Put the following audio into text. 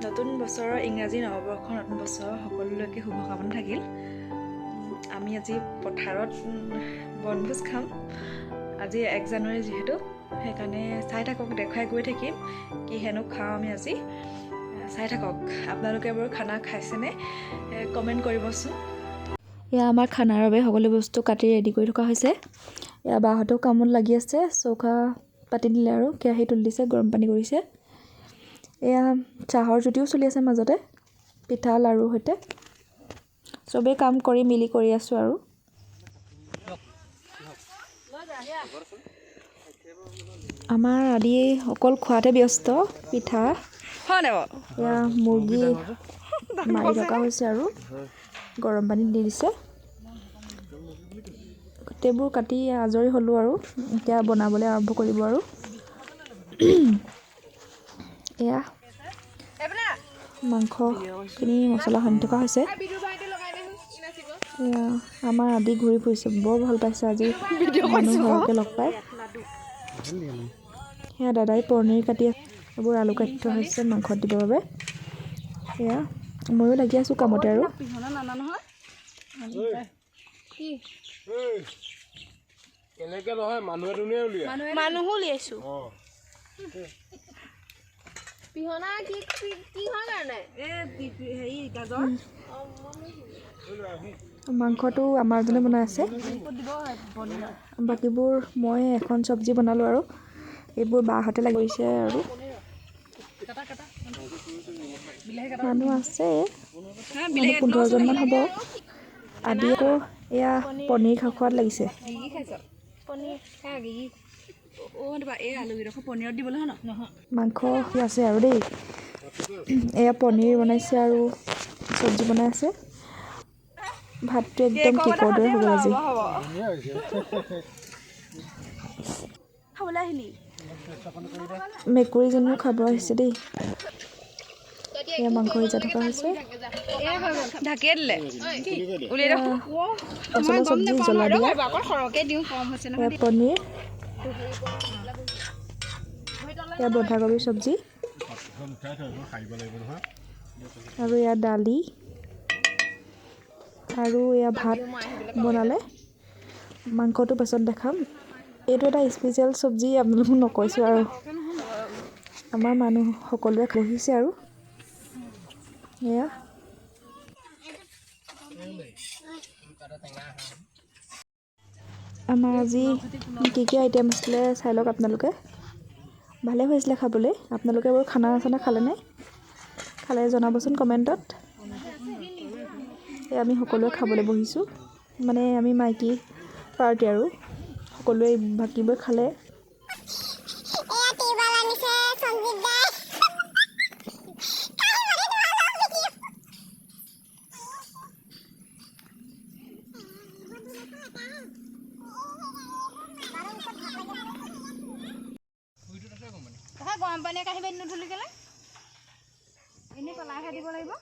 নতুন বছৰৰ, ইংৰাজী নৱবৰ্ষৰ, নতুন বছৰৰ সকলোলৈকে শুভকামনা থাকিল। আমি আজি পথাৰত বনভোজ খাম। আজি 1 জানুৱাৰী যিহেতু, সেইকাৰণে চাই থাকক, দেখুৱাই গৈ থাকিম কি হেনো খাওঁ আমি আজি। চাই থাকক। আপোনালোকে বাৰু খানা খাইছেনে? কমেণ্ট কৰিবচোন। এয়া আমাৰ খানাৰ বাবে সকলো বস্তু কাটি ৰেডি কৰি থকা হৈছে। এয়া বাহঁতেও কামত লাগি আছে। চৌকা পাতি দিলে আৰু কেৰাহী তুলি দিছে, গৰম পানী কৰিছে। এয়া চাহৰ জুতিও চলি আছে মাজতে পিঠা লাড়ুৰ সৈতে। চবেই কাম কৰি মিলি কৰি আছোঁ আৰু। আমাৰ আদি অকল খোৱাতে ব্যস্ত। পিঠা, এয়া মুৰ্গী মাৰি থকা হৈছে আৰু গৰম পানীত দি দিছে। গোটেইবোৰ কাটি আজৰি হ'লোঁ আৰু এতিয়া বনাবলৈ আৰম্ভ কৰিব। আৰু এয়া মাংসখিনি মছলা সানি থকা হৈছে। এয়া আমাৰ আদি ঘূৰি ফুৰিছে, বৰ ভাল পাইছে আজি মানুহ সৰহকৈ লগ পাই। সেয়া দাদাই পনীৰ কাটি আছে, এইবোৰ আলু কাটি থোৱা হৈছে মাংসত দিবৰ বাবে। এয়া ময়ো লাগি আছোঁ কামতে আৰু। এনেকে নহয়, মানুহে দুনিয়ে উলিয়াই। মানুহো উলিয়াইছো। অঁ। পিহনা কি কিহৰ কাৰণে? মাংসটো আমাৰজনে বনাই আছে, বাকীবোৰ মই এখন চব্জি বনালোঁ আৰু এইবোৰ বাহঁতে লাগি কৰিছে। আৰু মানুহ আছে, মানুহ 15জনমান হ'ব। আদি আকৌ এয়া পনীৰ খোৱাত লাগিছে। পনীৰ। মাংস আছে আৰু দেই। এয়া পনীৰ বনাইছে আৰু চব্জি বনাই আছে। ভাতটো একদম কেকৰ দৰে হৈ গ'ল আজি। ধুনীয়া হৈছে। খাবলৈ আহিলি? মেকুৰীজনীও খাব আহিছে দেই। এয়া মাংস সিজাই থকা হৈছে। ঢাকিয়ে দিলে। এয়া পচলা চব্জি জ্বলা দিয়া। অকণ সৰহকে দিওঁ, কম হৈছে। এয়া পনীৰ, এয়া বন্ধাকবিৰ চব্জি উঠাই থৈ সাৰিব লাগিব নহয়। আৰু এয়া দালি আৰু এয়া ভাত বনালে। মাংসটো পাছত দেখাম। এইটো এটা স্পেচিয়েল চব্জি, আপোনালোকক নকৈছোঁ আৰু। আমাৰ মানুহ সকলোৱে বহিছে আৰু এয়া আমাৰ আজি কি কি আইটেম আছিলে চাই লওক আপোনালোকে। ভালে হৈছিলে খাবলৈ। আপোনালোকে বাৰু খানা চানা খালেনে? খালে জনাবচোন কমেণ্টত। এই আমি সকলোৱে খাবলৈ বহিছোঁ, মানে আমি মাইকী পাৰ্টি আৰু সকলোৱে বাকীবোৰে খালে। এয়া টিউবৱেল আনিছে সঞ্জীৱ দাই। গৰম পানীয়ে কাঢ়ি বান্ধি নুধুলি কেলে? এনেই পেলাইহে দিব লাগিব।